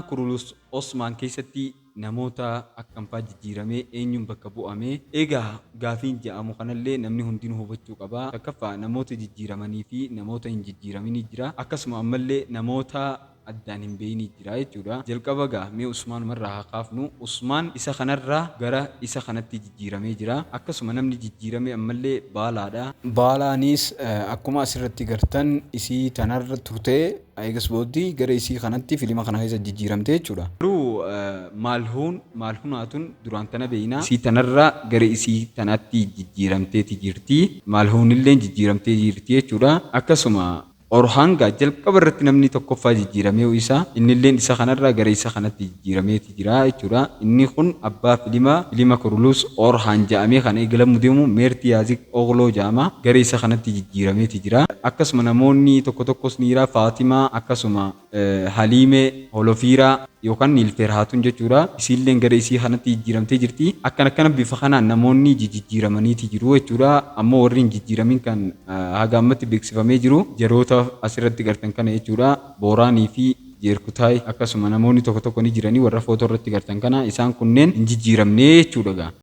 Kurulus Osmaan keessatti namoota akkamfaa jijjiiramee, eenyuun bakka bu'ame? Egaa gaafiin jedhamu kanallee namni hundinuu hubachuu qaba. Takkaffaa, namoota jijjiiramanii fi namoota hin jijjiiraminii jira. Akkasuma ammallee namoota addaan hin beeyinii jira jechuudha. Jalqaba gaa mee Usmaanumarraa haa kaafnu. Usmaan isa kanarraa gara isa kanatti jijjiiramee jira. Akkasuma namni jijjiirame ammallee Baalaadha. Baalaanis akkuma asirratti gartan isii tanarra turte, eegas booddee gara isii kanatti filima kana keessa jijjiiramte jechuudha. Garuu Maalhuun Maalhunaatun duraan tana beeyna. Isii tanarra gara isii tanatti jijjiiramteeti jirti. Maalhuunillee jijjiiramtee jirti jechuudha. Akkasuma Orhaan gaa jalqaba irratti namni tokkoffaa jijjiiramee isa, innilleen isa kanarraa gara isa kanatti jijjiirameeti jira jechuudha. Inni kun abbaa filima Kurulus Orhaan jedhamee kan eegalamu deemu Meerti Yaazik Ogloo jedhama. Gara isa kanatti jijjiirameeti jira. Akkasuma namoonni tokko tokkos ni jira. Faatimaa, akkasuma Haliimee Holofiiraa yookaan Niilfeer Haatuun jechuudha. Isiilleen gara isii kanatti jijjiiramtee jirti. Akkana akkana bifa kanaan namoonni jijjiiramaniiti jiru jechuudha. Ammoo warri hin jijjiiramin kan haga ammatti beeksifamee jiru jaroota asirratti gartan kana jechuudha. Booraanii fi Jeerkutaay, akkasuma namoonni tokko tokko ni jiranii warra footoo irratti gartan kana, isaan kunneen hin jijjiiramne jechuudha gaa.